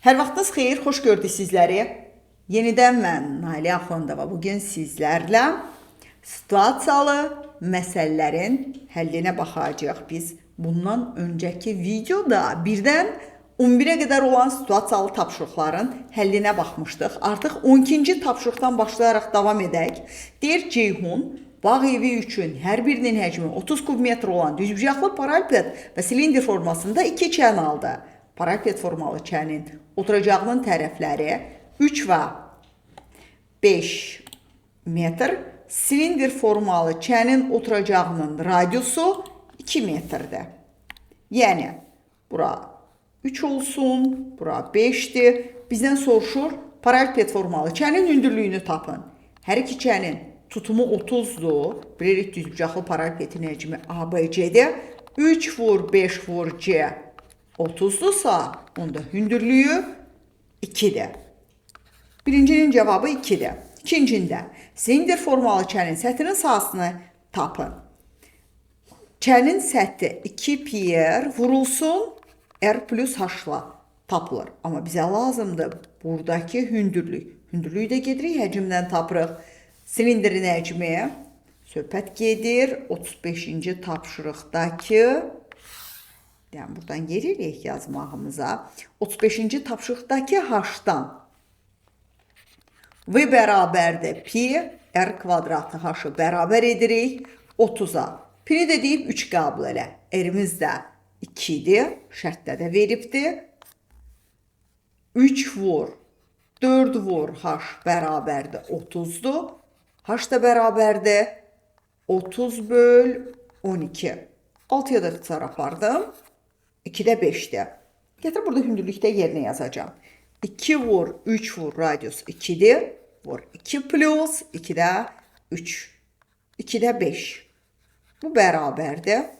Hər vaxtınız xeyir, xoş gördük sizləri. Yenidən mən Nailə Axundova. Bugün sizlərlə situasiyalı məsələlərin həllinə baxacağıq. Biz bundan öncəki videoda birdən 11-ə qədər olan situasiyalı tapşırıqların həllinə baxmışdıq. Artıq 12-ci tapşırıqdan başlayaraq davam edək. Deyir Ceyhun, bağ evi üçün hər birinin həcmi 30 kub metr olan düzbucaqlı paralpet və silindir formasında 2 çən aldı. Paralpet formalı çənin oturacağının tərəfləri 3 və 5 metr, silindir formalı çənin oturacağının radiusu 2 metrdir. Yəni, bura 3 olsun, bura 5-dir. Bizdən soruşur, paralpet formalı çənin hündürlüyünü tapın. Hər iki çənin tutumu 30-dur. Bilirik düzbucaqlı paralpetin həcmi ABC-dir. 3 vur 5 vur C 30-dursa, onda hündürlüyü 2-dir. Birincinin cavabı 2-dir. İkincində, silindir formalı çənin səthinin sahəsini tapın. Çənin səthi 2 pi r vurulsun, r plus h-la tapılır. Amma bizə lazımdır buradakı hündürlük. Hündürlüyü də gedirik, həcmdən tapırıq. Silindirin həcmi, söhbət gedir 35-ci tapşırıqdakı, yəni buradan yer eləyək yazmağımıza. 35-ci tapşırıqdakı h-dan V bərabərdir pi r kvadratı h-ı bərabər edirik 30-a. Pini də deyib 3 qəbul elə. R-imiz də 2-dir. Şərtdə də veribdir. 3 vur 4 vur h bərabərdir 30-dur. H da bərabərdir 30 böl 12. 6-ya da ixtisar apardım. 2-də 5-dir. Gətir burada hündürlükdə yerinə yazacağam. 2 vur 3 vur radius 2-dir. Vur 2 plus 2-də 3. 2-də 5. Bu bərabərdir.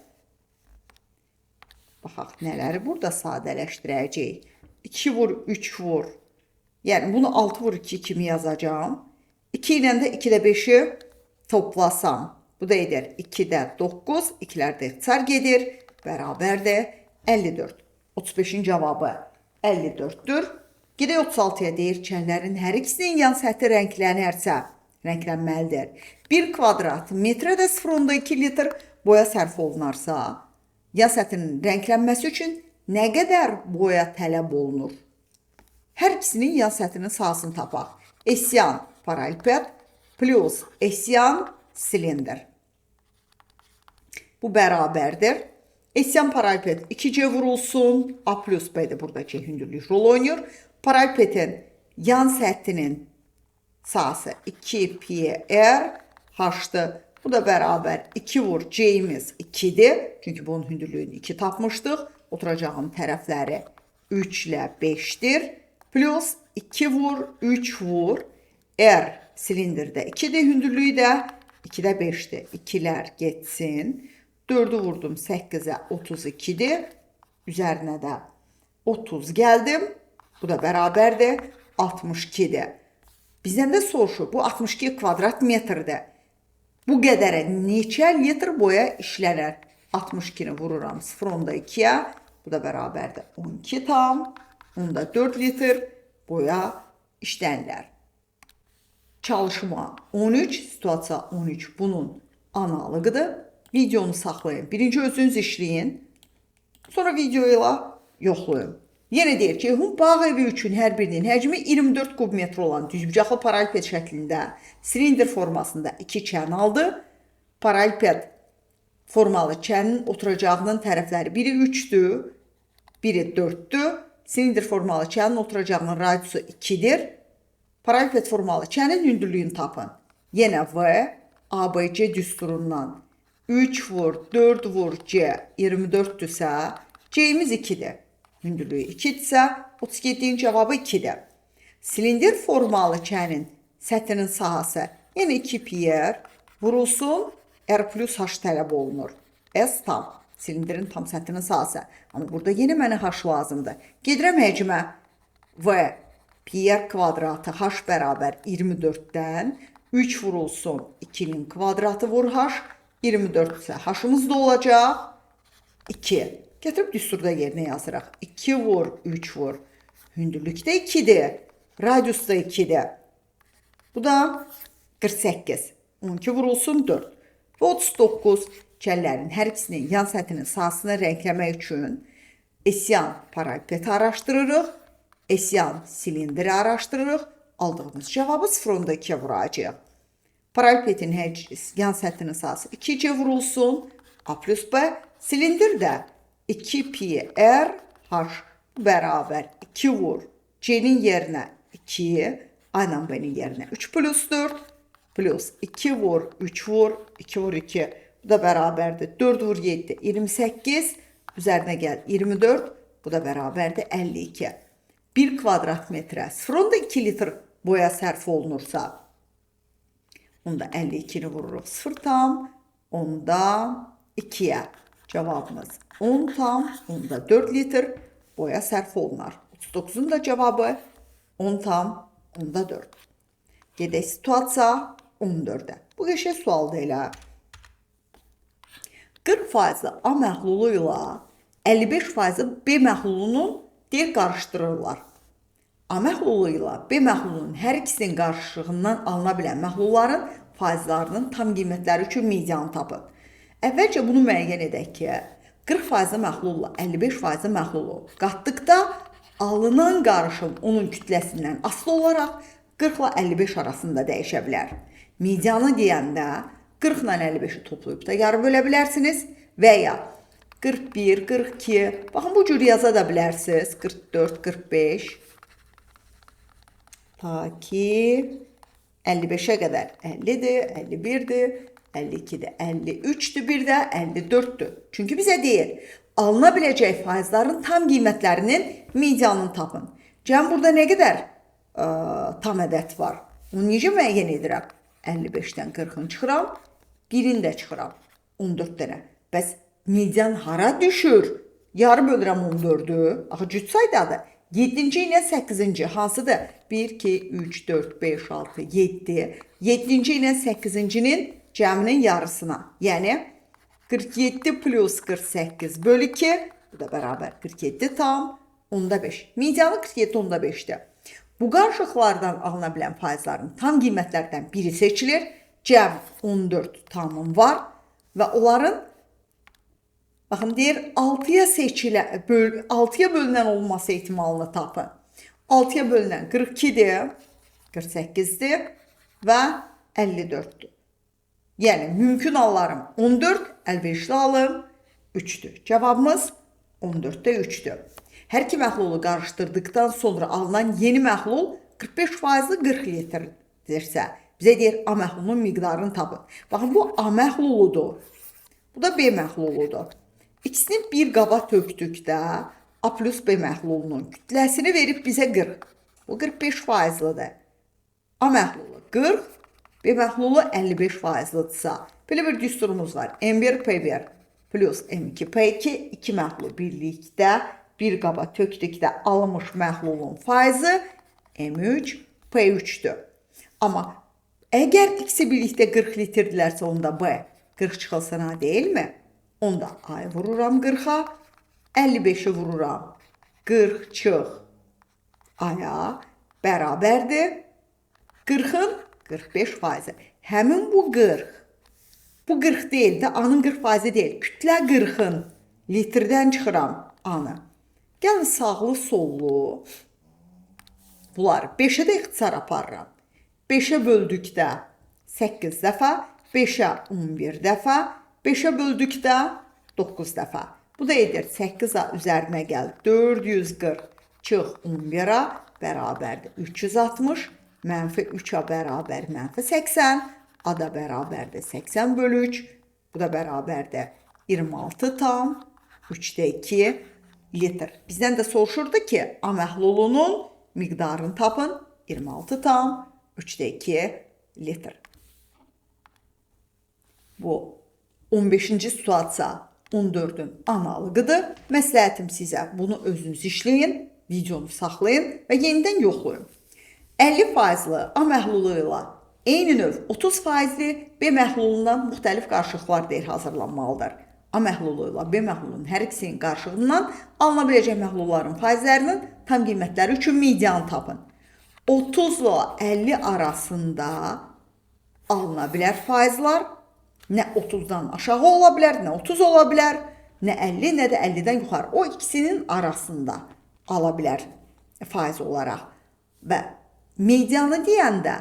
Baxaq nələri burada sadələşdirəcəyik. 2 vur 3 vur. Yəni bunu 6 vur 2 kimi yazacağam. 2 ilə də 2-də 5-i toplasam. Bu da edir 2-də 9, 2-lər də ixtisar gedir. Bərabərdir 54. 35-in cavabı 54-dür. Gedək 36-ya deyir, çənlərin hər ikisinin yan səthi rənglənərsə, rənglənməlidir. 1 kvadrat metrə də 0,2 litr boya sərf olunarsa, yan səthinin rənglənməsi üçün nə qədər boya tələb olunur? Hər ikisinin yan səthinin sahəsini tapaq. Esyan paralpet plus esyan silindir. Bu bərabərdir. Esyan paralpet 2C vurulsun. A plus B də burada C hündürlük rol oynayır. Paralpetin yan səthinin sahəsi 2 pi r h-dır. Bu da bərabər 2 vur C-imiz 2-dir. Çünki bunun hündürlüyünü 2 tapmışdıq. Oturacağım tərəfləri 3 ilə 5-dir. Plus 2 vur 3 vur R silindirdə 2-dir, hündürlüyü də 2-də 5-dir. 2-lər getsin. 4-ü vurdum 8-ə 32-dir. Üzərinə də 30 gəldim. Bu da bərabərdir 62-dir. Bizdən də soruşur, bu 62 kvadrat metrdir. Bu qədərə neçə litr boya işlənər? 62-ni vururam 0,2-yə. Bu da bərabərdir 12,4 litr boya işlənilər. Çalışma 13, situasiya 13 bunun analoqıdır. Videonu saxlayın. Birinci özünüz işləyin. Sonra videoyla yoxlayın. Yenə deyir ki, Ceyhun bağ evi üçün hər birinin həcmi 24 kub metr olan düzbucaqlı paralpet şəklində silindir formasında 2 çən aldı. Paralpet formalı çənin oturacağının tərəfləri biri 3-dür, biri 4-dür. Silindir formalı çənin oturacağının radiusu 2-dir. Paralpet formalı çənin hündürlüyünü tapın. Yenə V, ABC düsturundan 3 vur 4 vur C 24-dürsə, C-imiz 2-dir. Hündürlüyü 2-dirsə, 37-nin cavabı 2-dir. Silindir formalı çənin səthinin sahəsi, yəni 2 pi r vurulsun, R plus H tələb olunur. S tam, silindirin tam səthinin sahəsi. Amma burada yenə mənə H lazımdır. Gedirəm həcmə. V pi r kvadratı H bərabər 24-dən 3 vurulsun 2-nin kvadratı vur H. 24 isə H-ımız da olacaq 2. Gətirib düsturda yerinə yazırıq. 2 vur 3 vur Hündürlük də 2-dir. Radius da 2-dir. Bu da 48. 12 vurulsun 4. Və 39 çəllərin hər ikisinin yan səthinin sahəsini rəngləmək üçün Esyan paralelipedi araşdırırıq. Esyan silindiri araşdırırıq. Aldığımız cavabı 0,2-yə vuracağıq. Paralelipedin hər yan səthinin sahəsi 2C vurulsun. A plus B. Silindir də 2 pi R H bərabər 2 vur. C-nin yerinə 2, A ilə B-nin yerinə 3 plus 4 plus 2 vur, 3 vur, 2 vur 2. Bu da bərabərdir. 4 vur 7, 28. Üzərinə gəl 24. Bu da bərabərdir 52. 1 kvadrat metrə 0,2 litr boya sərf olunursa, onda 52-ni vururuq 0,2-yə. Cavabımız 10,4 litr boya sərf olunar. 39-un da cavabı 10,4. Gedək situasiya 14-ə. Bu qəşəng sualdır elə. 40% A məhlulu ilə 55% B məhlulunun deyir qarışdırırlar. A məhlulu ilə B məhlulunun hər ikisinin qarışığından alına bilən məhlulların faizlərinin tam qiymətləri üçün medianı tapın. Əvvəlcə bunu müəyyən edək ki, 40% məhlulla 55% məhlulu qatdıqda alınan qarışım onun kütləsindən asılı olaraq 40 ilə 55 arasında dəyişə bilər. Medianı deyəndə 40 ilə 55-i toplayıb da yarı bölə bilərsiniz və ya 41, 42, baxın bu cür yaza da bilərsiniz. 44, 45 ta ki 55-ə qədər 50-dir, 51-dir, 52-dir, 53-dür, bir də 54-dür. Çünki bizə deyir, alına biləcək faizlərin tam qiymətlərinin medianını tapın. Cəm burada nə qədər tam ədəd var? Onu necə müəyyən edirəm? 55-dən 40-ını çıxıram, birini də çıxıram. 14 dənə. Bəs median hara düşür? Yarı bölürəm 14-ü. Axı cüt saydadır. 7-ci ilə 8-ci hansıdır? 1, 2, 3, 4, 5, 6, 7. 7-ci ilə 8-cinin cəminin yarısına. Yəni 47 plus 48 bölü 2. Bu da bərabər 47,5. Medianı 47,5-dir. Bu qarışıqlardan alına bilən faizlərin tam qiymətlərdən biri seçilir. Cəm 14 tamım var və onların baxın deyir 6-ya seçilən 6-ya bölünən olması ehtimalını tapın. 6-ya bölünən 42-dir, 48-dir və 54-dür. Yəni mümkün hallarım 14, əlverişli halım 3-dür. Cavabımız 14-də 3-dür. Hər iki məhlulu qarışdırdıqdan sonra alınan yeni məhlul 45%-lı 40 litrdirsə, bizə deyir A məhlulunun miqdarını tapın. Baxın bu A məhluludur. Bu da B məhluludur. İkisini bir qaba tökdükdə A plus B məhlulunun kütləsini verib bizə 40. Bu 45%-lıdır. A məhlulu 40, B məhlulu 55%-lıdırsa, belə bir düsturumuz var. M1 P1 plus M2 P2 iki məhlul birlikdə bir qaba tökdükdə alınmış məhlulun faizi M3 P3-dür. Amma əgər ikisi birlikdə 40 litrdirlərsə onda B 40 çıxılsın A deyilmi? Onda A-yı vururam 40-a, 55-i vururam 40 çıx A-ya bərabərdir 40-ın 45%. Həmin bu 40, bu 40 deyil də A-nın 40% deyil. Kütlə 40-ın litrdən çıxıram A-nı. Gəlin sağlı sollu bunları 5-ə də ixtisar aparıram. 5-ə böldükdə 8 dəfə, 5-ə 11 dəfə, 5-ə böldükdə 9 dəfə. Bu da edir 8A üzərinə gəl 440 çıx 11-a bərabərdir 360, mənfi 3A bərabər mənfi 80, A da bərabərdir 80 bölü 3, bu da bərabərdir 26,2 litr. Bizdən də soruşurdu ki, A məhlulunun miqdarını tapın 26,2 litr. Bu 15-ci situasiya 14-ün analoqudur. Məsləhətim sizə bunu özünüz işləyin, videonu saxlayın və yenidən yoxlayın. 50%-lı A məhlulu ilə eyni növ 30%-li B məhlulundan müxtəlif qarışıqlar deyir hazırlanmalıdır. A məhlulu ilə B məhlulunun hər ikisinin qarışığından alına biləcək məhlulların faizlərinin tam qiymətləri üçün medianı tapın. 30 ilə 50 arasında alına bilər faizlər. Nə 30-dan aşağı ola bilər, nə 30 ola bilər, nə 50, nə də 50-dən yuxarı. O ikisinin arasında ala bilər faiz olaraq. Və medianı deyəndə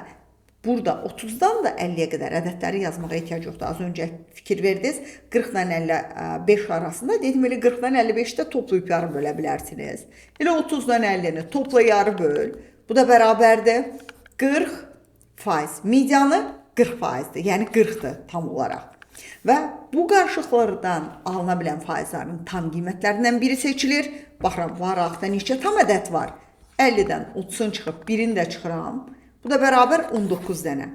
burada 30-dan da 50-yə qədər ədədləri yazmağa ehtiyac yoxdur. Az öncə fikir verdiniz, 40 ilə 55 arasında dedim elə 40 ilə 55-də toplayıb yarı bölə bilərsiniz. Elə 30 ilə 50-ni topla yarı böl. Bu da bərabərdir 40%. Medianı 40%-dir. Yəni 40-dır tam olaraq. Və bu qarışıqlardan alına bilən faizlərin tam qiymətlərindən biri seçilir. Baxıram, bu aralıqda neçə tam ədəd var? 50-dən 30-un çıxıb birini də çıxıram. Bu da bərabər 19 dənə.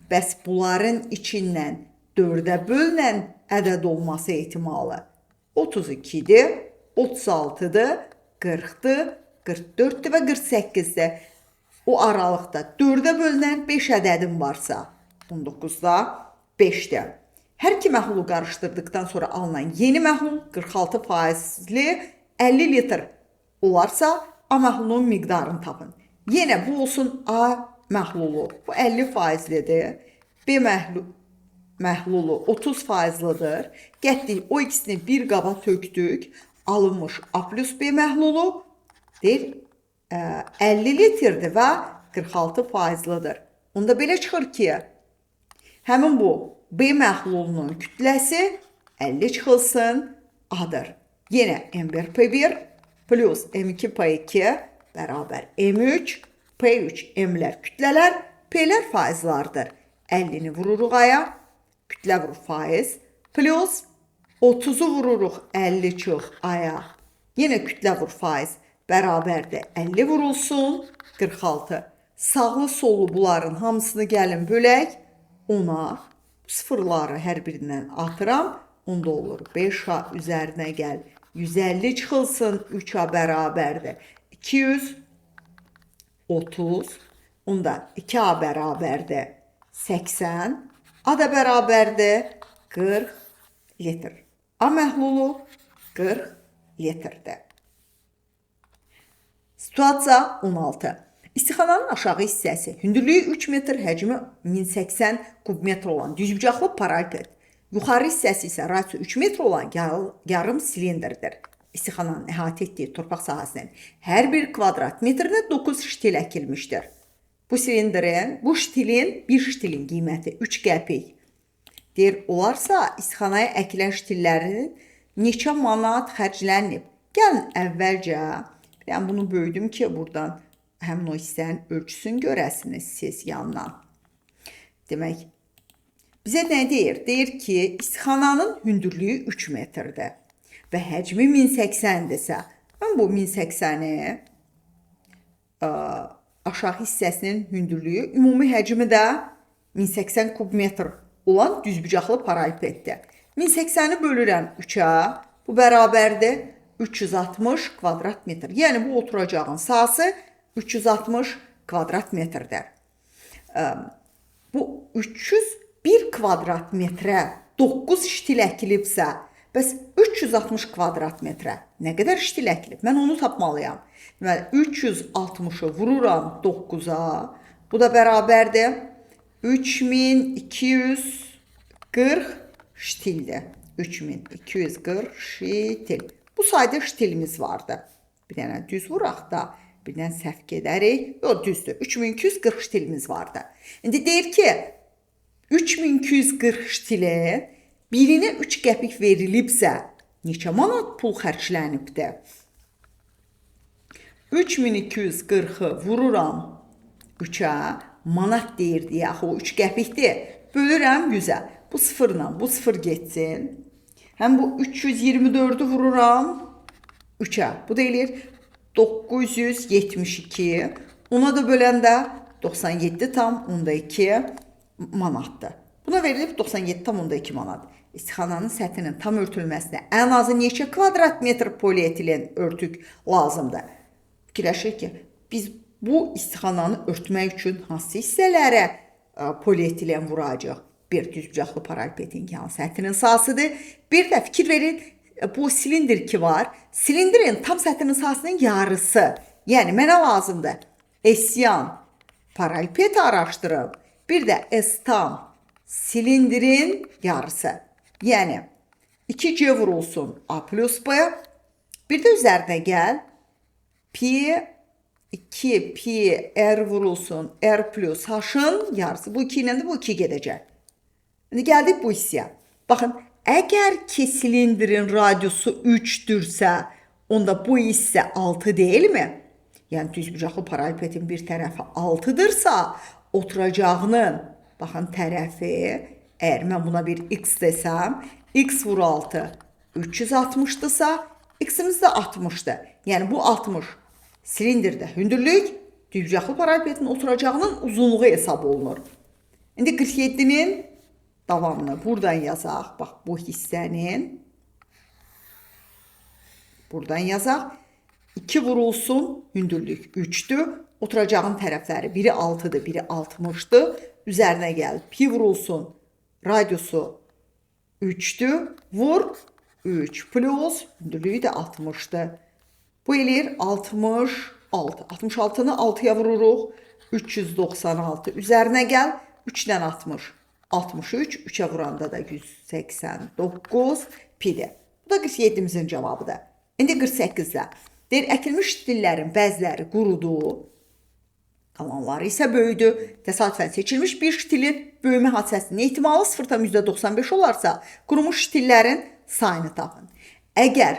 Bəs bunların içindən 4-ə bölünən ədəd olması ehtimalı 32-dir, 36-dır, 40-dır, 44-dür və 48-dir. O aralıqda 4-ə bölünən 5 ədədim varsa 19-da 5-dir. Hər iki məhlulu qarışdırdıqdan sonra alınan yeni məhlul 46 faizli 50 litr olarsa A məhlulunun miqdarını tapın. Yenə bu olsun A məhlulu. Bu 50 faizlidir. B məhlulu 30 faizlidir. Getdik o ikisini bir qaba tökdük. Alınmış A plus B məhlulu deyir 50 litrdir və 46 faizlidir. Onda belə çıxır ki, həmin bu B məhlulunun kütləsi 50 çıxılsın A-dır. Yenə M1 P1 plus M2 P2 bərabər M3 P3. M-lər kütlələr, P-lər faizlardır. 50-ni vururuq A-ya, kütlə vurur faiz, plus 30-u vururuq 50 çıx A-ya. Yenə kütlə vur faiz bərabərdir 50 vurulsun 46. Sağlı sollu bunların hamısını gəlin bölək 10-a. Sıfırları hər birindən atıram. Onda olur 5A üzərinə gəl. 150 çıxılsın 3A bərabərdir 230. Onda 2A bərabərdir 80. A da bərabərdir 40 litr. A məhlulu 40 litrdir. Situasiya 16. İstixananın aşağı hissəsi hündürlüyü 3 metr, həcmi 1080 kubmetr olan düzbucaqlı paralpet. Yuxarı hissəsi isə radiusu 3 metr olan yarım silindirdir. İstixananın əhatə etdiyi torpaq sahəsinin hər bir kvadrat metrinə 9 ştil əkilmişdir. Bu silindirin, bu ştilin, bir ştilin qiyməti 3 qəpik. Deyir, olarsa istixanaya əkilən ştillərin neçə manat xərclənib? Gəlin əvvəlcə, yəni bunu böyüdüm ki, buradan həmin o hissənin ölçüsünü görəsiniz siz yandan. Demək, bizə nə deyir? Deyir ki, istixananın hündürlüyü 3 metrdir və həcmi 1080-dirsə, mən bu 1080-i aşağı hissəsinin hündürlüyü, ümumi həcmi də 1080 kubmetr olan düzbucaqlı paralpetdir. 1080-i bölürəm 3-ə, bu bərabərdir 360 kvadrat metr. Yəni bu oturacağın sahəsi 360 kvadrat metrdir. Bu 301 kvadrat metrə 9 ştil əkilibsə, bəs 360 kvadrat metrə nə qədər ştil əkilib? Mən onu tapmalıyam. Deməli, 360-ı vururam 9-a. Bu da bərabərdir 3240 ştildir. 3240 ştil. Bu sayda ştilimiz vardı. Bir dənə düz vuraq da, bir dənə səhv gedərik. Yox, düzdür. 3240 ştilimiz vardı. İndi deyir ki, 3240 ştilin birinə 3 qəpik verilibsə, neçə manat pul xərclənibdir? 3240-ı vururam 3-ə, manat deyir deyə, axı o 3 qəpikdir. Bölürəm 100-ə. Bu sıfırla bu sıfır getsin. Həm bu 324-ü vururam 3-ə. Bu da eləyir 972. Ona da böləndə 97,2 manatdır. Buna verilib 97,2 manat. İstixananın səthinin tam örtülməsinə ən azı neçə kvadrat metr polietilen örtük lazımdır? Fikirləşir ki, biz bu istixananı örtmək üçün hansı hissələrə polietilen vuracaq? Bir düzbucaqlı paralpetin yan səthinin sahəsidir. Bir də fikir verin, bu silindir ki var, silindirin tam səthinin sahəsinin yarısı. Yəni mənə lazımdır S yan paraleliped araşdırım. Bir də S tam silindirin yarısı. Yəni 2C vurulsun A plus B. Bir də üzərinə gəl. Pi 2 pi R vurulsun R plus H'ın yarısı. Bu 2 ilə də bu 2 gedəcək. İndi gəldik bu hissəyə. Baxın, əgər ki silindirin radiusu 3-dürsə, onda bu hissə 6 deyilmi? Yəni düzbucaqlı paralelipedin bir tərəfi 6-dırsa, oturacağının, baxın, tərəfi, əgər mən buna bir x desəm, x vur 6 360-dırsa, x-imiz də 60-dır. Yəni bu 60 silindirdə hündürlük, düzbucaqlı paralelipedin oturacağının uzunluğu hesab olunur. İndi 47-nin davamını buradan yazaq. Bax, bu hissənin buradan yazaq. 2 vurulsun, hündürlük 3-dür. Oturacağın tərəfləri biri 6-dır, biri 60-dır. Üzərinə gəl. Pi vurulsun, radiusu 3-dür. Vur 3 plus hündürlüyü də 60-dır. Bu eləyir 66. 66-nı 6-ya vururuq. 396. Üzərinə gəl. 3-dən 60. 63. 3-ə vuranda da 189 pidir. Bu da 47-mizin cavabıdır. İndi 48-də. Deyir, əkilmiş stillərin bəziləri qurudu, qalanları isə böyüdü. Təsadüfən seçilmiş bir stilin böyümə hadisəsinin ehtimalı 0,95 olarsa, qurumuş stillərin sayını tapın. Əgər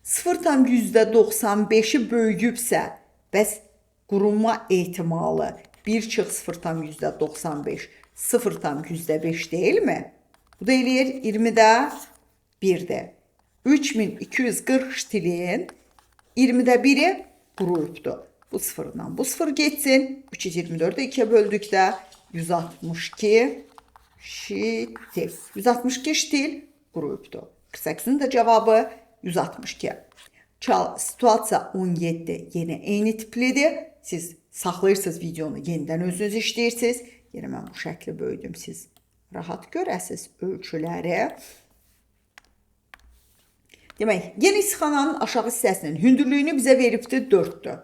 0,95-i böyüyübsə, bəs quruma ehtimalı 1 çıx 0,95, 0,5 deyilmi? Bu da eləyir 20-də 1-dir. 3240 stilin 20-də 1-i quruyubdur. Bu sıfırdan bu sıfır getsin. 324-ü 2'ye böldükdə 162 şitil. 162 şitil quruyubdur. 48-in də cavabı 162. Situasiya 17 yenə eyni tiplidir. Siz saxlayırsınız videonu, yenidən özünüz işləyirsiniz. Yenə mən bu şəkli böyüdüm, siz rahat görəsiniz ölçüləri. Demək, yenə istixananın aşağı hissəsinin hündürlüyünü bizə veribdir 4-dür.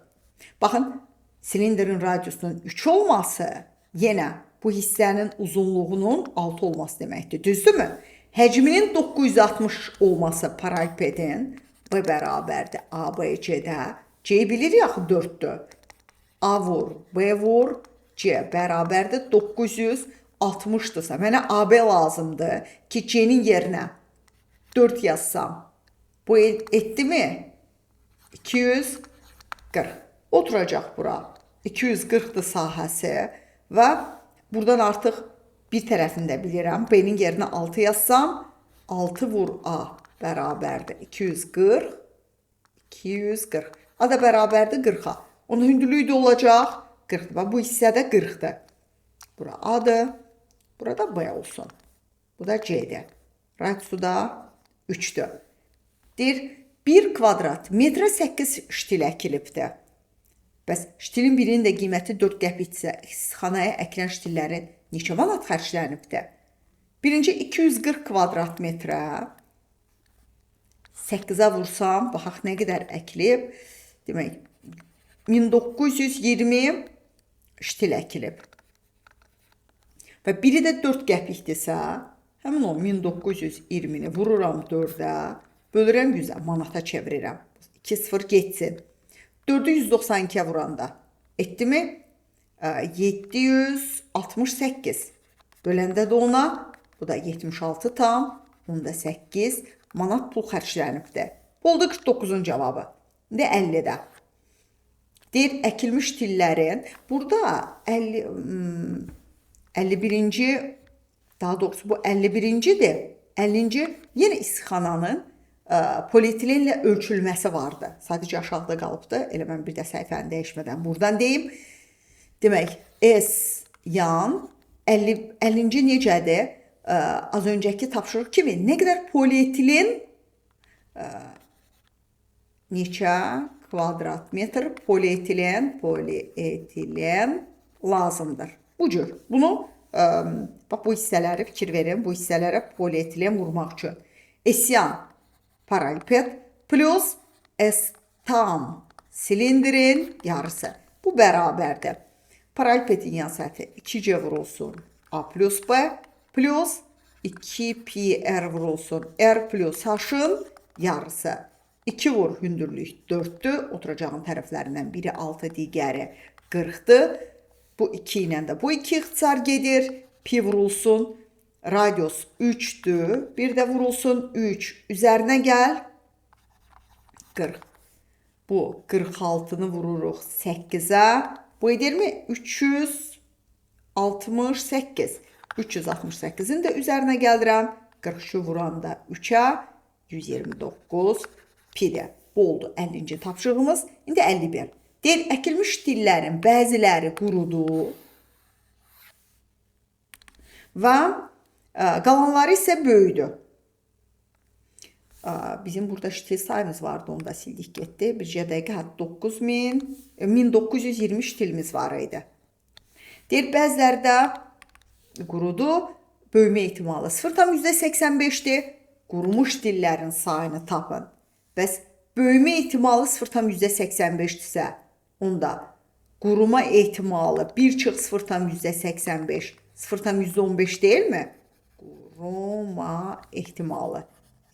Baxın, silindirin radiusunun 3 olması yenə bu hissənin uzunluğunun 6 olması deməkdir. Düzdürmü? Həcminin 960 olması paralelipedin B bərabərdir ABC-də. C bilirik axı 4-dür. A vur, B vur, C bərabərdir 960-dırsa. Mənə AB lazımdır ki, C-nin yerinə 4 yazsam. Bu etdi mi? 240. Oturacaq bura. 240-dır sahəsi və buradan artıq bir tərəfini də bilirəm. B-nin yerinə 6 yazsam, 6 vur A bərabərdir 240. 240. A da bərabərdir 40-a. Onun hündürlüyü də olacaq 40-dır. Bax, bu hissə də 40-dır. Bura A-dır. Burada B olsun. Bu da C-dir. Radiusu da 3-dür. Deyir, 1 kvadrat metrə 8 ştil əkilibdir. Bəs ştilin birinin də qiyməti 4 qəpikdirsə, istixanaya əkilən ştillərin neçə manat xərclənibdir? Birinci 240 kvadrat metrə 8-ə vursam, baxaq nə qədər əkilib. Demək, 1920 ştil əkilib. Və biri də 4 qəpikdirsə, həmin o 1920-ni vururam 4-ə, bölürəm 100-ə, manata çevirirəm. 2 0 getsin. 4-ü 192-yə vuranda etdi mi? 768. Böləndə də ona, bu da 76,8 manat pul xərclənibdir. Bu oldu 49-un cavabı. İndi 50-də. Deyir, əkilmiş tillərin, burada 51-ci, daha doğrusu bu 51-cidir. 50-ci yenə istixananın polietilenlə ölçülməsi vardı. Sadəcə aşağıda qalıbdı. Elə mən bir də səhifəni dəyişmədən buradan deyim. Demək, S yan 50-ci necədir? Az öncəki tapşırıq kimi nə qədər polietilen neçə kvadrat metr polietilen lazımdır. Bu cür. Bunu bax bu hissələri fikir verin. Bu hissələrə polietilen vurmaq üçün. S yan paraleliped plus S tam Silindirin yarısı. Bu bərabərdir. Paralelpetin yan səthi 2C vurulsun A plus B plus 2pi R vurulsun R plus H-ın yarısı. 2 vur hündürlük 4-dür. Oturacağın tərəflərindən biri 6, digəri 40-dır. Bu 2 ilə də bu 2 ixtisar gedir. Pi vurulsun. Radius 3-dür. Bir də vurulsun 3. Üzərinə gəl. 40. Bu 46-nı vururuq 8-ə. Bu edirmi? 368. 368-in də üzərinə gəlirəm. 43-ü vuranda 3-ə 129 pidir. Bu oldu 50-ci tapşırığımız. İndi 51. Deyir, əkilmiş dillərin bəziləri qurudu və qalanları isə böyüdü. Bizim burada ştil sayımız vardı, onu da sildik getdi. Bircə dəqiqə, 1920 ştilimiz var idi. Deyir, bəziləri də qurudu. Böyümə ehtimalı 0,85-dir. Qurumuş dillərin sayını tapın. Bəs böyümə ehtimalı 0,85-dirsə, onda quruma ehtimalı 1 çıx 0,85, 0,15 deyilmi? Quruma ehtimalı.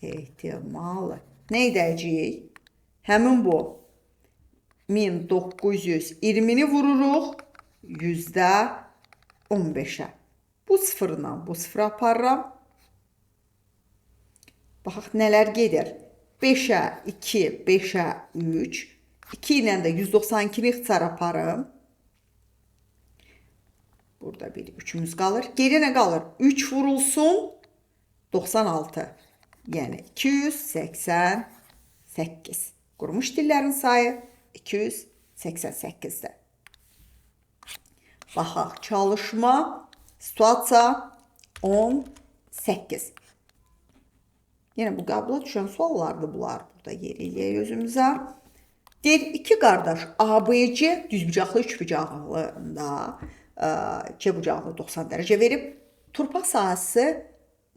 Ehtimalı. Nə edəcəyik? Həmin bu 1920-ni vururuq %15-ə. Bu sıfırla bu sıfıra aparıram. Baxaq nələr gedir. 5-ə 2, 5-ə 3. 2 ilə də 192-ni ixtisar aparım. Burada bir 3-ümüz qalır. Geriyə nə qalır? 3 vurulsun 96. Yəni 288. Qurumuş dillərin sayı 288-dir. Baxaq, çalışma, situasiya 18. Yenə bu qəbula düşən suallardır bunlar. Burada yer eləyək özümüzə. Deyir, iki qardaş ABC düzbucaqlı üçbucaqlığında C bucağını 90 dərəcə verib. Torpaq sahəsi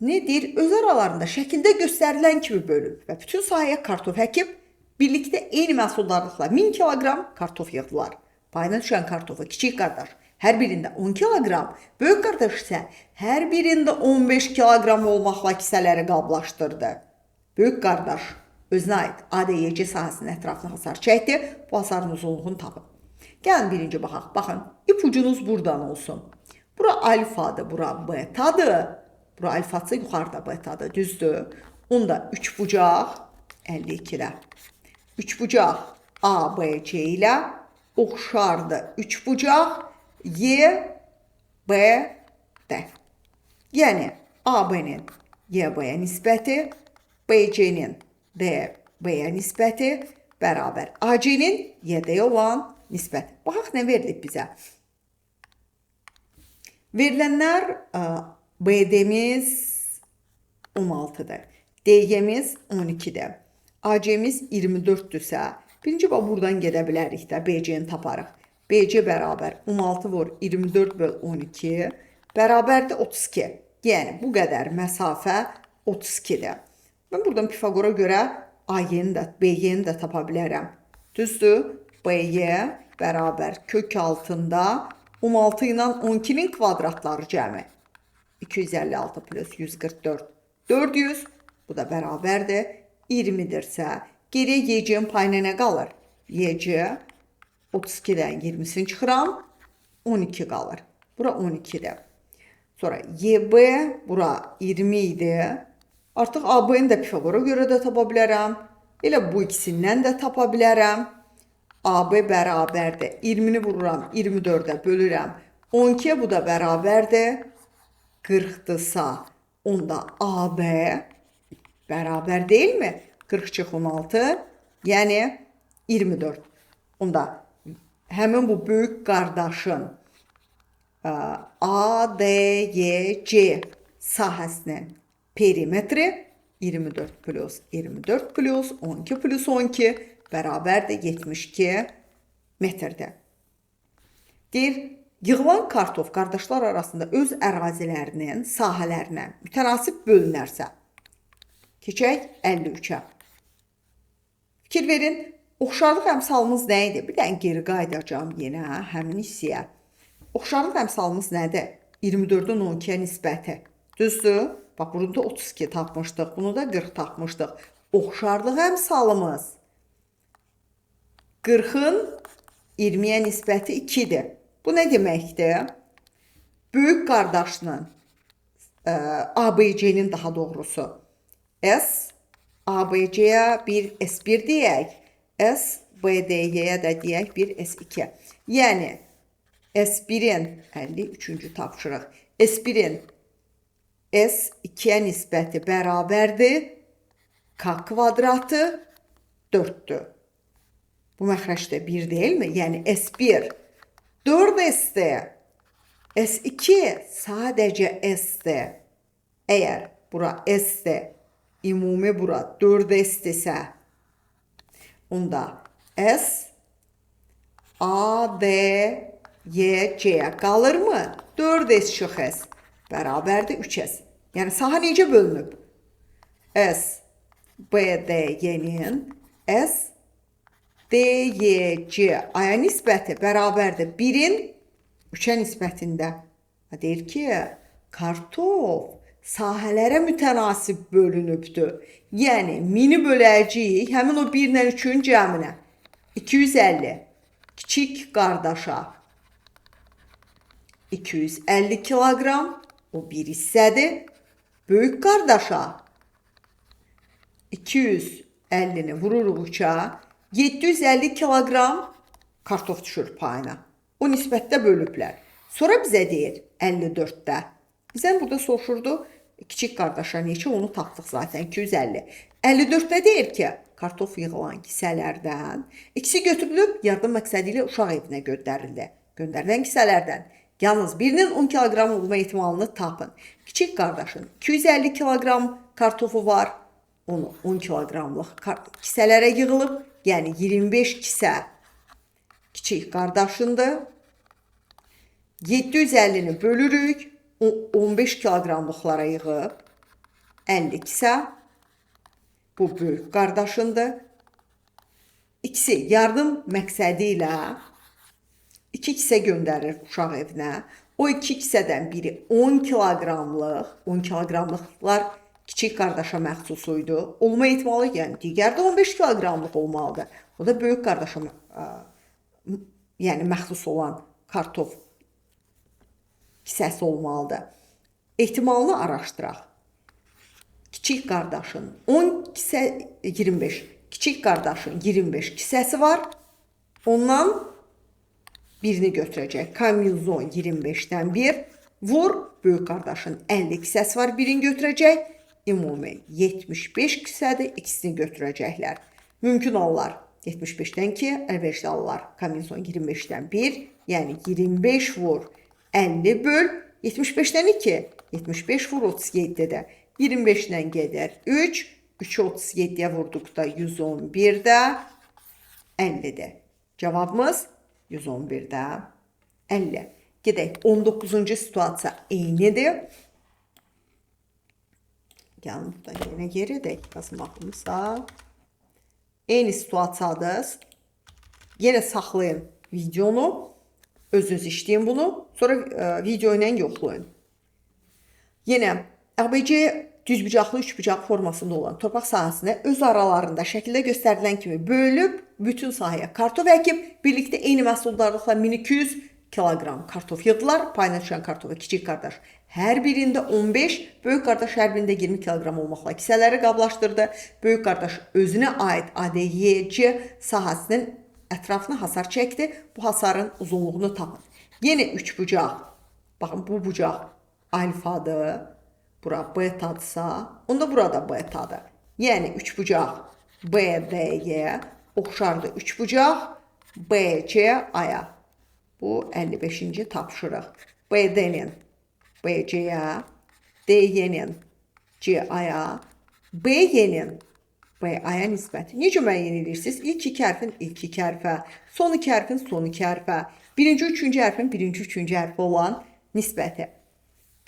nedir? Öz aralarında şəkildə göstərilən kimi bölüb və bütün sahəyə kartof əkib, birlikdə eyni məhsuldarlıqla 1000 kiloqram kartof yığdılar. Payına düşən kartofu kiçik qardaş hər birində 10 kiloqram, böyük qardaş isə hər birində 15 kiloqram olmaqla kisələri qablaşdırdı. Böyük qardaş özünə aid ADYC sahəsinin ətrafına hasar çəkdi. Bu hasarın uzunluğunu tapın. Gəlin birinci baxaq. Baxın, ipucunuz buradan olsun. Bura alfadır, bura betadır. Bura alfadsa yuxarıda betadır, düzdür. Onda 3 bucaq 52-də. 3 bucaq ABC ilə oxşardır. 3 bucaq Y, B, D. Yəni AB-nin YB-yə nisbəti, BC-nin DB-yə nisbəti bərabər AC-nin YD-yə olan nisbəti. Baxaq nə verilib bizə. Verilənlər BD-miz 16-dır. DY-miz 12-dir. AC-miz 24-dürsə, birinci bax buradan gedə bilərik də, BC-ni taparıq. BC bərabər 16 vur 24 böl 12 bərabərdir 32. Yəni bu qədər məsafə 32-dir. Mən buradan Pifaqora görə AY-ni də, BY-ni də tapa bilərəm. Düzdür? BY bərabər kök altında 16 ilə 12-nin kvadratları cəmi. 256 plus 144, 400. Bu da bərabərdir. 20-dirsə, geriyə YC-nin payına nə qalır? YC 32-dən 20-sini çıxıram, 12 qalır. Bura 12-dir. Sonra YB bura 20 idi. Artıq AB-ni də Pifaqora görə də tapa bilərəm. Elə bu ikisindən də tapa bilərəm. AB bərabərdir. 20-ni vururam, 24-ə bölürəm. 12-yə bu da bərabərdir. 40-dırsa, onda AB bərabər deyilmi? 40 çıx 16, yəni 24. Onda həmin bu böyük qardaşın ADYC sahəsinin perimetri 24 plus 24 plus 12 plus 12 bərabərdir 72 metrdir. Deyir, yığılan kartof qardaşlar arasında öz ərazilərinin sahələrinə mütənasib bölünərsə, keçək 53-ə. Fikir verin, Oxşarlıq əmsalımız nə idi? Bir dənə geri qayıdacağam yenə həmin hissəyə. Oxşarlıq əmsalımız nədir? 24-ün 12-yə nisbəti. Düzdür? Bax, bunu da 32 tapmışdıq, bunu da 40 tapmışdıq. Oxşarlıq əmsalımız 40-ın 20-yə nisbəti 2-dir. Bu nə deməkdir? Böyük qardaşının, ABC-nin daha doğrusu, S, ABC-yə bir S1 deyək, S, B, D-yə də deyək bir S2. Yəni, S1-in 53-cü tapşırıq, S1-in S2-yə nisbəti bərabərdir, K kvadratı 4-dür. Bu məxrəcdə 1 deyilmi? Yəni S1 4S-dir. S2 sadəcə S-dir. Əgər bura S-dir, ümumi bura 4S-dirsə, onda S, A, D, Y, C-yə qalırmı? 4S çıx S bərabərdir 3S. Yəni sahə necə bölünüb? S, B, D, Y-nin S, D, Y, C, A-ya nisbəti bərabərdir 1-in 3-ə nisbətində. Deyir ki, kartof sahələrə mütənasib bölünübdür. Yəni, 1000-i böləcəyik həmin o 1 ilə 3-ün cəminə. 250. Kiçik qardaşa 250 kiloqram, o bir hissədir. Böyük qardaşa 250-ni vururuq 3-ə, 750 kiloqram kartof düşür payına. O nisbətdə bölüblər. Sonra bizə deyir 54-də. Bizdən burada soruşurdu kiçik qardaşa neçə, onu tapdıq zaten 250. 54-də deyir ki, kartof yığılan kisələrdən ikisi götürülüb yardım məqsədi ilə uşaq evinə göndərildi. Göndərilən kisələrdən yalnız birinin 10 kiloqram olma ehtimalını tapın. Kiçik qardaşın 250 kiloqram kartofu var. Onu 10 kiloqramlıq kisələrə yığılıb, yəni 25 kisə kiçik qardaşındır. 750-ni bölürük, 15 kiloqramlıqlara yığıb 50 kisə. Bu böyük qardaşındır. İkisi yardım məqsədi ilə 2 kisə göndərir uşaq evinə. O 2 kisədən biri 10 kiloqramlıq, 10 kiloqramlıqlar kiçik qardaşa məxsus idi. Olma ehtimalı, yəni digər də 15 kiloqramlıq olmalıdır. O da böyük qardaşa yəni məxsus olan kartof kisəsi olmalıdır. Ehtimalını araşdıraq. Kiçik qardaşın 10 kisə 25, kiçik qardaşın 25 kisəsi var. Ondan birini götürəcək. Kombinizon 25-dən 1 vur. Böyük qardaşın 50 kisəsi var, birini götürəcək. Ümumi 75 kisədir, ikisini götürəcəklər. Mümkün olanlar 75-dən 2, əlverişli alırlar. Kombinizon 25-dən 1, yəni 25 vur 50 böl 75-dən 2, 75 vur 37-də. 25-lə gedər 3, 3-ü 37-yə vurduqda 111-də 50-dir. Cavabımız 111-də 50. Gedək 19-cu situasiya eynidir. Gəlin burada yenə geri edək yazmağımıza. Eyni situasiyadır. Yenə saxlayın videonu. Özünüz işləyin bunu. Sonra video ilə yoxlayın. Yenə ABC düzbucaqlı üçbucaq formasında olan torpaq sahəsinə öz aralarında şəkildə göstərilən kimi bölüb bütün sahəyə kartof əkib birlikdə eyni məhsuldarlıqla 1200 kiloqram kartof yığdılar. Payına düşən kartofu kiçik qardaş hər birində 15, böyük qardaş hər birində 20 kiloqram olmaqla kisələri qablaşdırdı. Böyük qardaş özünə aid ADYC sahəsinin ətrafına hasar çəkdi. Bu hasarın uzunluğunu tapın. Yenə üçbucaq. Baxın bu bucaq alfadır. Bura betadırsa, onda burada betadır. Yəni üçbucaq BDY oxşardır üçbucaq BCA-ya. Bu 55-ci tapşırıq. BD-nin BC-yə, DY-nin CA-ya, BY-nin BA-ya nisbəti. Necə müəyyən edirsiniz? İlk iki hərfin ilk iki hərfə, son iki hərfin son iki hərfə, birinci, üçüncü hərfin birinci, üçüncü hərfə olan nisbəti.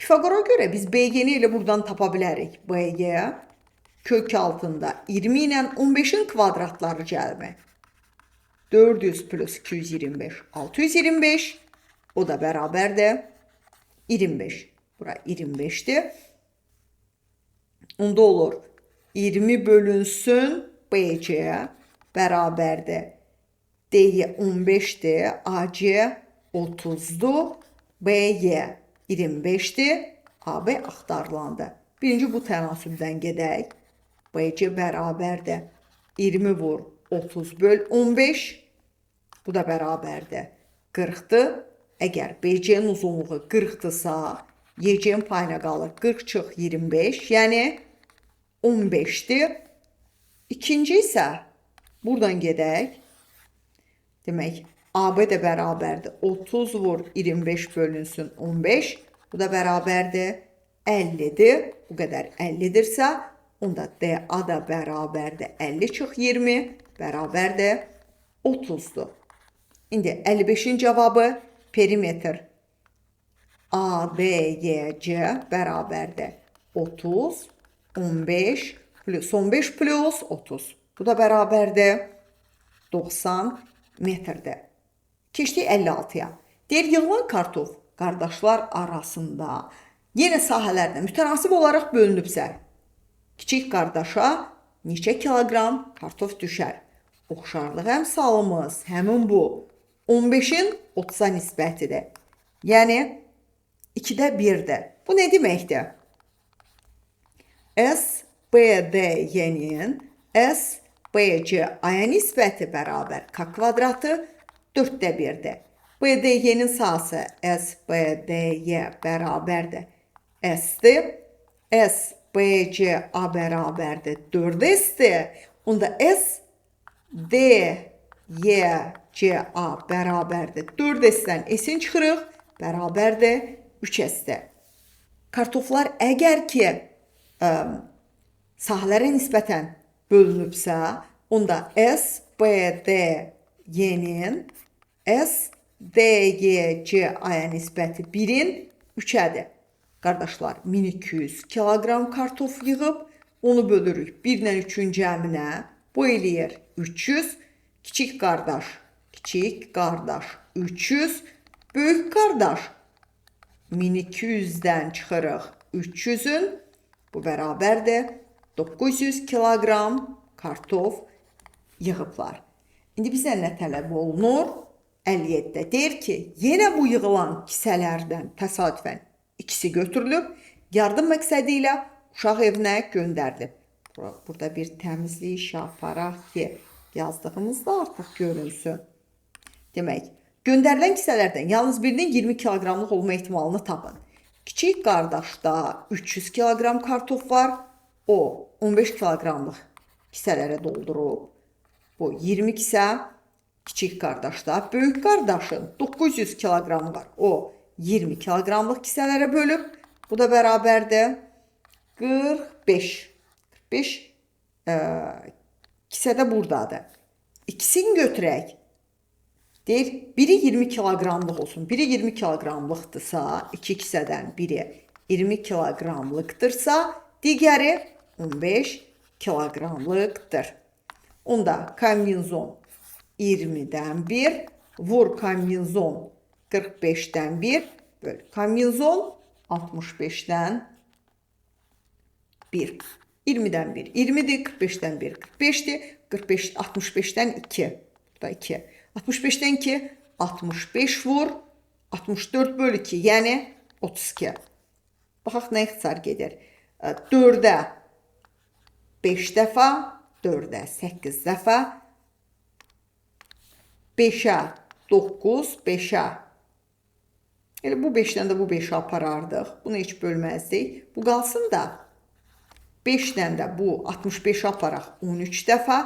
Pifagora görə biz BY-ni elə buradan tapa bilərik. BY kök altında 20 ilə 15-in kvadratları cəlmi. 400 plus 225, 625. O da bərabərdir 25. Bura 25-dir. Onda olur 20 bölünsün BC bərabərdir. DY 15-dir, AC 30-dur, BY 25-dir, AB axtarılandı. Birinci bu tənasübdən gedək. BC bərabərdir 20 vur 30 böl 15. Bu da bərabərdir 40-dır. Əgər BC-nin uzunluğu 40-dırsa, YC-nin payına qalır 40 çıx 25, yəni 15-dir. İkinci isə buradan gedək. Demək, AB də bərabərdir 30 vur 25 bölünsün 15. Bu da bərabərdir 50-dir. Bu qədər 50-dirsə, onda DA da bərabərdir 50 çıx 20 bərabərdir 30-dur. İndi 55-in cavabı perimetr ADYC bərabərdir 30, 15 plus 15 plus 30. Bu da bərabərdir 90 metrdir. Keçdik 56-ya. Deyir, yığılan kartof qardaşlar arasında yenə sahələrdə mütənasib olaraq bölünübsə, kiçik qardaşa neçə kiloqram kartof düşər? Oxşarlıq əmsalımız həmin bu 15-in 30-a nisbətidir. Yəni 2-də 1-dir. Bu nə deməkdir? S, B, D, Y-nin S, B, C, A-ya nisbəti bərabər K kvadratı 4-də 1-dir. B, D, Y-nin sahəsi S, B, D, Y bərabərdir S-dir. S, B, C, A bərabərdir 4S-dir. Onda S, D, Y, C, A bərabərdir 4S-dən S-in çıxırıq, bərabərdir 3S-dir. Kartoflar əgər ki sahələrə nisbətən bölünübsə, onda S, B, D, Y-nin S, D, Y, C, A-ya nisbəti 1-in 3-ədir. Qardaşlar, 1200 kiloqram kartof yığıb, onu bölürük 1 ilə 3-ün cəminə. Bu eləyir 300. Kiçik qardaş, kiçik qardaş 300. Böyük qardaş 1200-dən çıxırıq 300-ün. Bu bərabərdir 900 kiloqram kartof yığıblar. İndi bizə nə tələb olunur? 57-də deyir ki, yenə bu yığılan kisələrdən təsadüfən ikisi götürülüb, yardım məqsədi ilə uşaq evinə göndərilib. Burada bir təmizlik işi aparaq ki, yazdığımız da artıq görünsün. Demək, göndərilən kisələrdən yalnız birinin 20 kiloqramlıq olma ehtimalını tapın. Kiçik qardaşda 300 kiloqram kartof var. O 15 kiloqramlıq kisələrə doldurub. Bu 20 kisə kiçik qardaşda. Böyük qardaşın 900 kiloqramı var. O 20 kiloqramlıq kisələrə bölüb. Bu da bərabərdir 45. 45 kisə də buradadır. İkisini götürək. Deyir, biri 20 kiloqramlıq olsun. Biri 20 kiloqramlıqdırsa, iki kisədən biri 20 kiloqramlıqdırsa, digəri 15 kiloqramlıqdır. Onda kombinzon 20-dən 1, vur kombinzon 45-dən 1, böl kombinzon 65-dən 1. 20-dən 1, 20-dir, 45-dən 1, 45-dir, 45, 65-dən 2. Bu da 2. 65-dən 2, 65 vur, 64 böl 2, yəni 32. Baxaq nə ixtisar gedir. 4-ə 5 dəfə, 4-ə 8 dəfə, 5-ə 9, 5-ə. Elə bu 5-dən də bu 5-i aparardıq. Bunu heç bölməzdik. Bu qalsın da 5-dən də bu 65-i aparaq 13 dəfə.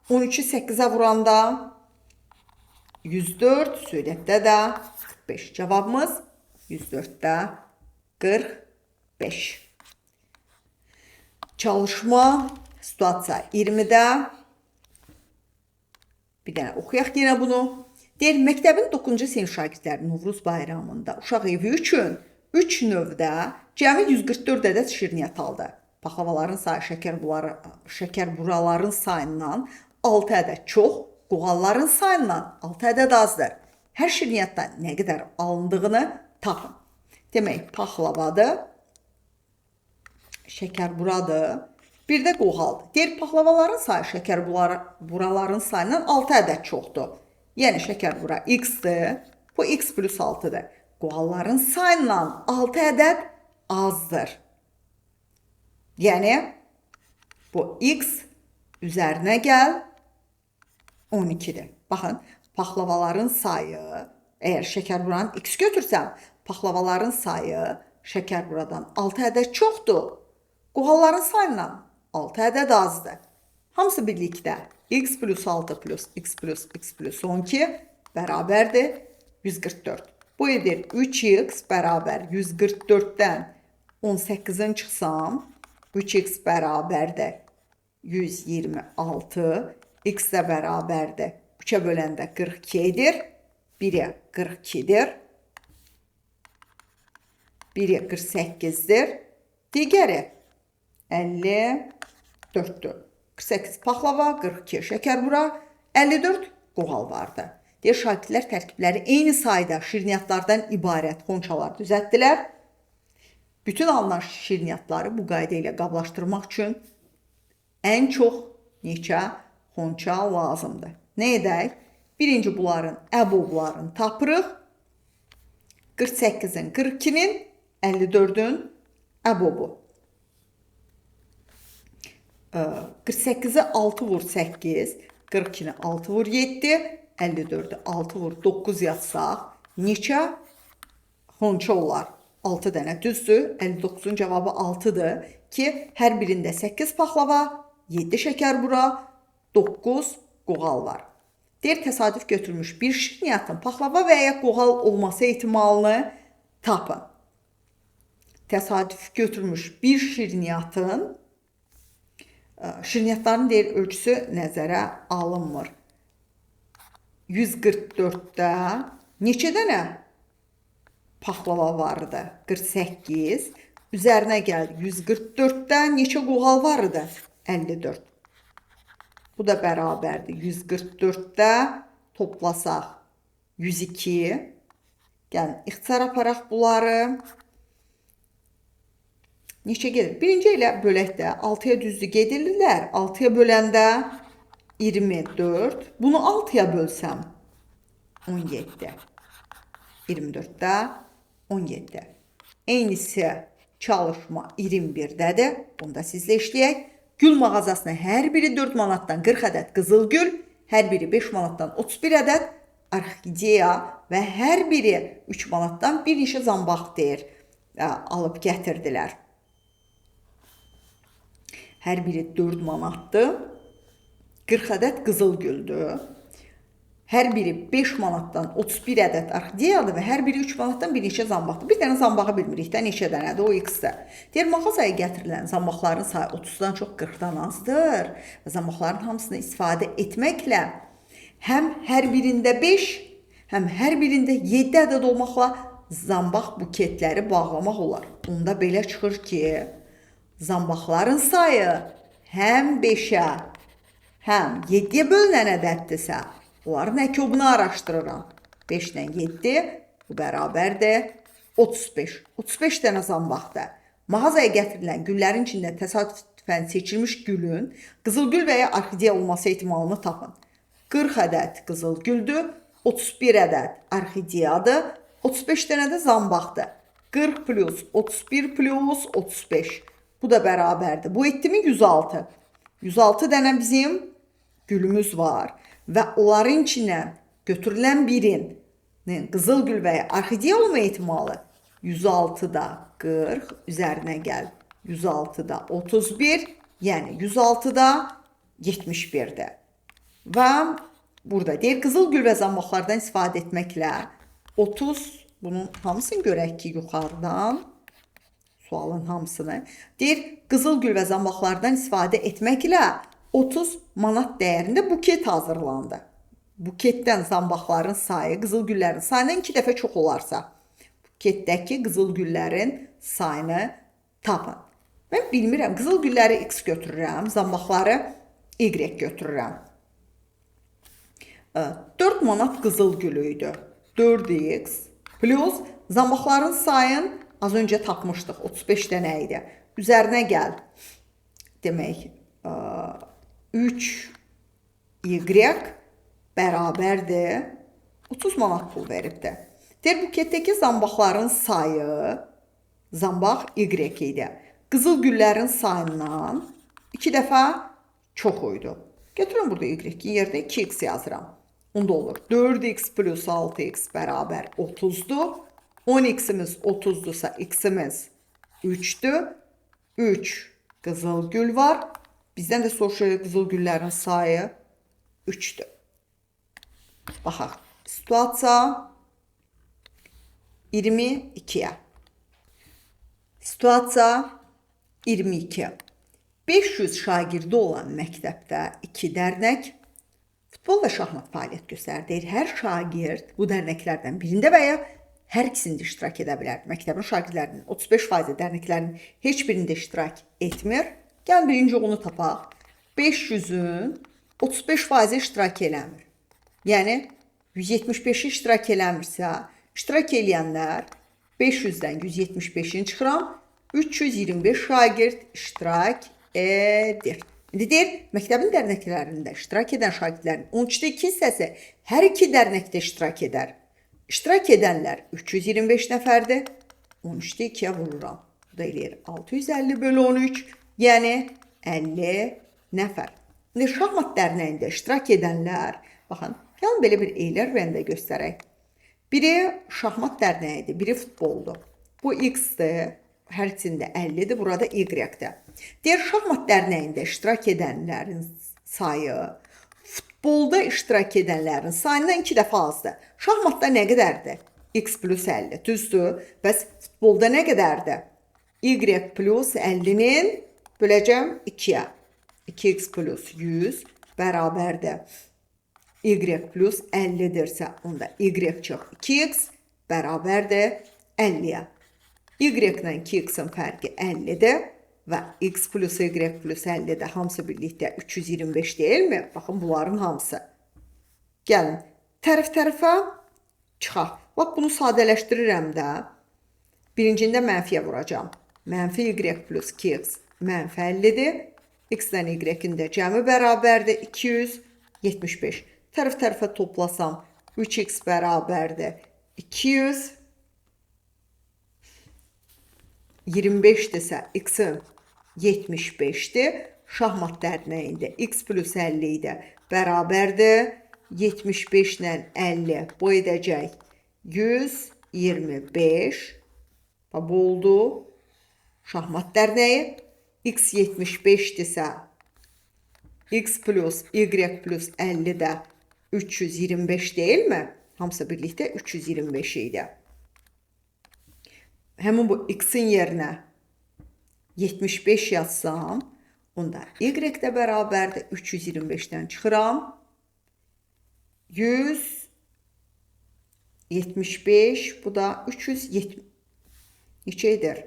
13-ü 8-ə vuranda 104, sürətdə də 45. Cavabımız 104-də 45. Çalışma situasiya 20-də. Bir dənə oxuyaq yenə bunu. Deyir, məktəbin 9-cu sinif şagirdləri Novruz bayramında uşaq evi üçün 3 növdə cəmi 144 ədəd şirniyyat aldı. Paxlavaların sayı şəkərburaların sayından 6 ədəd çox. Qoğalların sayından 6 ədəd azdır. Hər şirniyyatdan nə qədər alındığını tapın. Demək, paxlavadır, şəkər buradır, bir də qoğaldır. Deyir, paxlavaların sayı şəkər buraların sayından 6 ədəd çoxdur. Yəni, şəkər bura x-dir, bu x plus 6-dır. Qoğalların sayından 6 ədəd azdır. Yəni, bu x üzərinə gəl 12-dir. Baxın, paxlavaların sayı, əgər şəkər buranın x götürsəm, paxlavaların sayı şəkər buradan 6 ədəd çoxdur. Qoğalların sayından 6 ədəd azdır. Hamısı birlikdə x plus 6 plus x plus x plus 12 bərabərdir 144. Bu edir 3x bərabər 144-dən 18-in çıxsam 3x bərabərdir 126, x də bərabərdir 3-ə böləndə 42 edir. 1-ə 42-dir. 1-i 48-dir. Digəri 54-dür. 48 paxlava, 42 şəkər bura, 54 qoğal vardı. Deyir, şagirdlər tərkibləri eyni sayda şirniyyatlardan ibarət xonçalar düzəltdilər. Bütün alınan şirniyyatları bu qayda ilə qablaşdırmaq üçün ən çox neçə xonça lazımdır? Nə edək? Birinci bunların əboblarını tapırıq. 48-in, 42-nin, 54-ün əbobu. 48-i 6 vur 8, 42-ni 6 vur 7, 54-ü 6 vur 9 yazsaq, neçə xonça olar? 6 dənə düzdür. 59-un cavabı 6-dır ki, hər birində 8 paxlava, 7 şəkər bura, 9 qoğal var. Deyir, təsadüf götürmüş bir şirniyyatın paxlava və ya qoğal olması ehtimalını tapın. Təsadüf götürmüş bir şirniyyatın, şirniyyatların deyir, ölçüsü nəzərə alınmır. 144-də neçə dənə paxlava vardı? 48. Üzərinə gəldi. 144-də neçə qoğal vardı? 54. Bu da bərabərdir. 144-də toplasaq 102. Gəlin, ixtisar aparaq bunları. Neçə gedir? Birinci ilə bölək də 6-ya düzdür gedirlər. 6-ya böləndə 24. Bunu 6-ya bölsəm 17. 24-də 17. Eynisi çalışma 21-dədir. Bunu da sizlə işləyək. Gül mağazasına hər biri 4 manatdan 40 ədəd qızıl gül, hər biri 5 manatdan 31 ədəd orxideya və hər biri 3 manatdan bir neçə zambaq deyir, alıb gətirdilər. Hər biri 4 manatdır. 40 ədəd qızıl güldür. Hər biri 5 manatdan 31 ədəd orxideyadır və hər biri 3 manatdan bir neçə zambaqdır. Bir dənə zambağı bilmirik də neçə dənədir, o x-dir. Deyir, mağazaya gətirilən zambaqların sayı 30-dan çox 40-dan azdır. Və zambaqların hamısını istifadə etməklə həm hər birində 5, həm hər birində 7 ədəd olmaqla zambaq buketləri bağlamaq olar. Onda belə çıxır ki, zambaqların sayı həm 5-ə, həm 7-yə bölünən ədəddirsə, onların əkobunu araşdırıram. 5 ilə 7, bu bərabərdir 35. 35 dənə zambaqdır. Mağazaya gətirilən güllərin içində təsadüfən seçilmiş gülün qızıl gül və ya orxideya olması ehtimalını tapın. 40 ədəd qızıl güldür, 31 ədəd orxideyadır, 35 dənə də zambaqdır. 40 plus 31 plus 35. Bu da bərabərdir. Bu etdi mi 106. 106 dənə bizim gülümüz var. Və onların içindən götürülən birinin qızıl gül və ya orxideya olma ehtimalı 106-da 40, üzərinə gəl 106-da 31, yəni 106-da 71-dir. Və burada deyir, qızıl gül və zambaqlardan istifadə etməklə 30, bunun hamısını görək ki, yuxarıdan sualın hamısını. Deyir, qızıl gül və zambaqlardan istifadə etməklə 30 manat dəyərində buket hazırlandı. Buketdən zambaqların sayı qızıl güllərin sayından 2 dəfə çox olarsa, buketdəki qızıl güllərin sayını tapın. Mən bilmirəm, qızıl gülləri x götürürəm, zambaqları y götürürəm. 4 manat qızıl gülü idi. 4x plus zambaqların sayın az öncə tapmışdıq. 35 dənə idi. Üzərinə gəl. Demək, 3y bərabərdir. 30 manat pul veribdir. Deyir, buketdəki zambaqların sayı, zambaq y idi. Qızıl güllərin sayından 2 dəfə çox idi. Gətirirəm burada y-in yerinə 2x yazıram. Onda olur. 4x plus 6x bərabər 30-dur. 10x-imiz 30-dursa x-imiz 3-dür. 3 qızıl gül var. Bizdən də soruşur qızıl güllərin sayı 3-dür. Baxaq. Situasiya 22-yə. Situasiya 22. 500 şagirdi olan məktəbdə 2 dərnək futbol və şahmat fəaliyyət göstərir. Deyir, hər şagird bu dərnəklərdən birində və ya hər ikisində iştirak edə bilər. Məktəbin şagirdlərinin 35% dərnəklərin heç birində iştirak etmir. Gəlin birinci onu tapaq. 500-ün 35% iştirak eləmir. Yəni 175-i iştirak eləmirsə, iştirak eləyənlər 500-dən 175-ini çıxıram. 325 şagird iştirak edir. İndi deyir, məktəbin dərnəklərində iştirak edən şagirdlərin 13-də 2 hissəsi hər iki dərnəkdə iştirak edər. İştirak edənlər 325 nəfərdir. 13-də 2-yə vururam. Bu da eləyir 650 bölü 13, yəni 50 nəfər. İndi şahmat dərnəyində iştirak edənlər, baxın, gəlin belə bir eylər bəndə göstərək. Biri şahmat dərnəyidir, biri futboldur. Bu X-dir, hər ikisində 50-dir, burada Y-dir. Deyir, şahmat dərnəyində iştirak edənlərin sayı futbolda iştirak edənlərin sayından 2 dəfə azdır. Şahmatda nə qədərdir? X plus 50, düzdür? Bəs futbolda nə qədərdir? Y plus 50-nin böləcəm 2-yə. 2x plus 100 bərabərdir. Y plus 50-dirsə, onda Y çox 2x bərabərdir 50-yə. Y ilə 2x-in fərqi 50-dir və x plus y plus 50-də hamısı birlikdə 325 deyilmi? Baxın, bunların hamısı. Gəlin, tərəf-tərəfə çıxaq. Bax, bunu sadələşdirirəm də. Birincində mənfiyə vuracağam. Mənfi y plus 2x mənfi 50-dir. X ilə y-in də cəmi bərabərdir 275. Tərəf-tərəfə toplasam 3x bərabərdir 200. 25-dirsə x-in 75-dir. Şahmat dərnəyində x plus 50 idi bərabərdir. 75 ilə 50 bu edəcək 125. Bu oldu. Şahmat dərnəyi. X 75-dirsə x plus y plus 50 də 325 deyilmi? Hamısı birlikdə 325 idi. Həmin bu x-in yerinə 75 yazsam, onda y də bərabərdir. 325-dən çıxıram. 175, bu da 370. Neçə edir?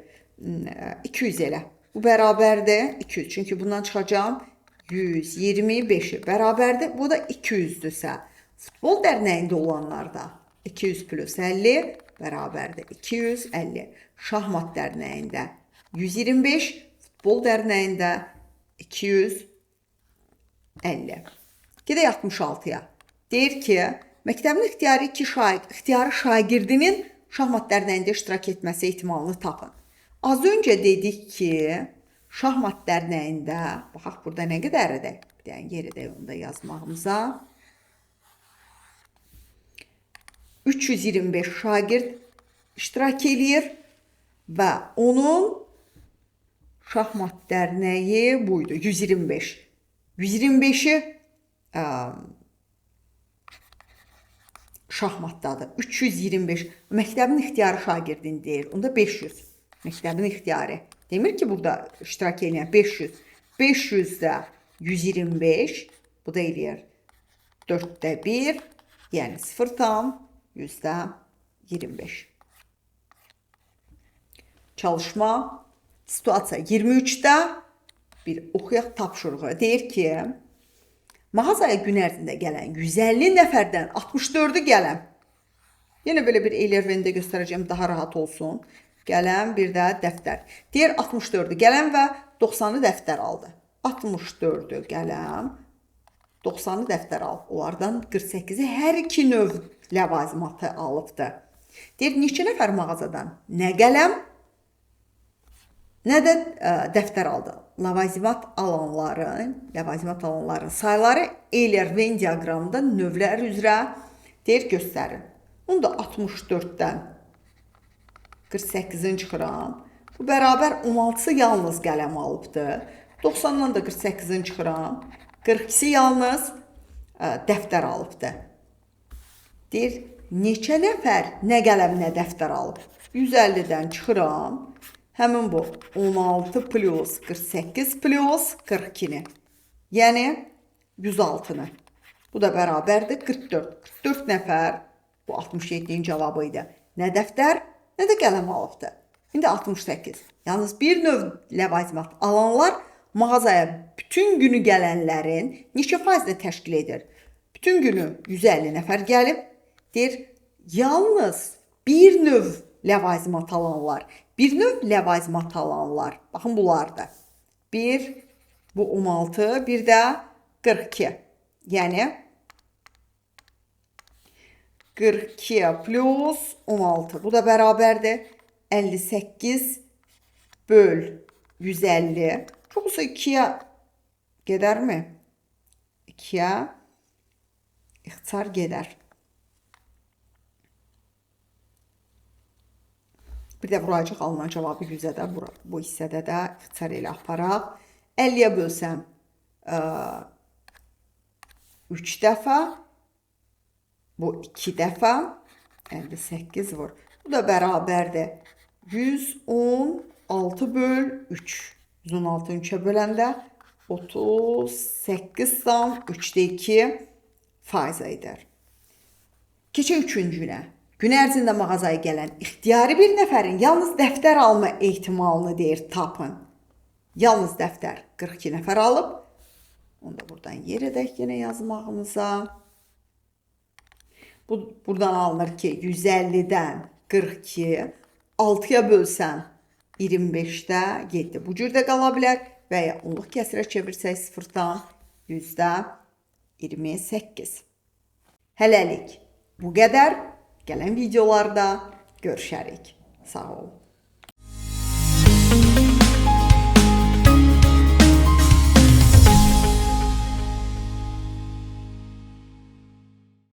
200 elə. Bu bərabərdir 200. Çünki bundan çıxacağam 125-i bərabərdir. Bu da 200-dürsə, futbol dərnəyində olanlar da 200 plus 50 bərabərdir 250. Şahmat dərnəyində 125, futbol dərnəyində 250. Gedək 66-ya. Deyir ki, məktəbin ixtiyari ixtiyari şagirdinin şahmat dərnəyində iştirak etməsi ehtimalını tapın. Az öncə dedik ki, şahmat dərnəyində, baxaq burada nə qədərdir? Bir dənə yeridə onu da yazmağımıza. 325 şagird iştirak eləyir və onun şahmat dərnəyi buydu, 125. 125-i şahmatdadır. 325. Məktəbin ixtiyari şagirdini deyir. Onda 500. Məktəbin ixtiyari. Demir ki, burada iştirak eləyən 500. 500-də 125. Bu da eləyir 4-də 1. Yəni 0,25. Çalışma situasiya 23-də bir oxuyaq tapşırığı. Deyir ki, Mağazaya gün ərzində gələn 150 nəfərdən 64-ü qələm. Yenə belə bir Euler-Venn-də göstərəcəyim, daha rahat olsun. Qələm, bir də dəftər. Deyir 64-ü qələm və 90-ı dəftər aldı. 64-ü qələm, 90-ı dəftər alıb. Onlardan 48-i hər iki növ ləvazimatı alıbdır. Deyir, neçə nəfər mağazadan nə qələm, nə də dəftər aldı. Ləvazimat alanların sayları Euler-Venn diaqramında növlər üzrə deyir, göstərin. Bunu da 64-dən 48-ini çıxıram. Bu bərabər 16-sı yalnız qələm alıbdır. 90-dan da 48-ini çıxıram. 42-si yalnız dəftər alıbdır. Deyir, neçə nəfər nə qələm, nə dəftər alıb? 150-dən çıxıram. Həmin bu 16 plus 48 plus 42-ni. Yəni 106-nı. Bu da bərabərdir 44. 44 nəfər bu 67-nin cavabı idi. Nə dəftər, nə də qələm alıbdır. İndi 68. Yalnız bir növ ləvazimat alanlar mağazaya bütün günü gələnlərin neçə faizini təşkil edir? Bütün günü 150 nəfər gəlib. Deyir, yalnız bir növ ləvazimat alanlar. Bir növ ləvazimat alanlar. Baxın, bunlardır. 1, bu 16, bir də 42. Yəni 42 plus 16. Bu da bərabərdir. 58 böl 150. Çoxsa 2-yə gedərmi? 2-yə ixtisar gedər. Bir də vuracaq alınan cavabı 100-ə də, bu hissədə də ixtisar ilə aparaq. 50-yə bölsəm 3 dəfə, bu 2 dəfə, 58 vur. Bu da bərabərdir. 116 böl 3. 116-nı 3-ə böləndə 38,3 faiz edər. Keçək üçüncünə. Gün ərzində mağazaya gələn ixtiyari bir nəfərin yalnız dəftər alma ehtimalını deyir, tapın. Yalnız dəftər 42 nəfər alıb. Onu da buradan yer edək yenə yazmağımıza. Bu, buradan alınır ki, 150-dən 42, 6-ya bölsəm 25-də 7. Bu cür də qala bilər və ya onluq kəsirə çevirsək 0-dan %28. Hələlik bu qədər. Gələn videolarda görüşərik. Sağ olun.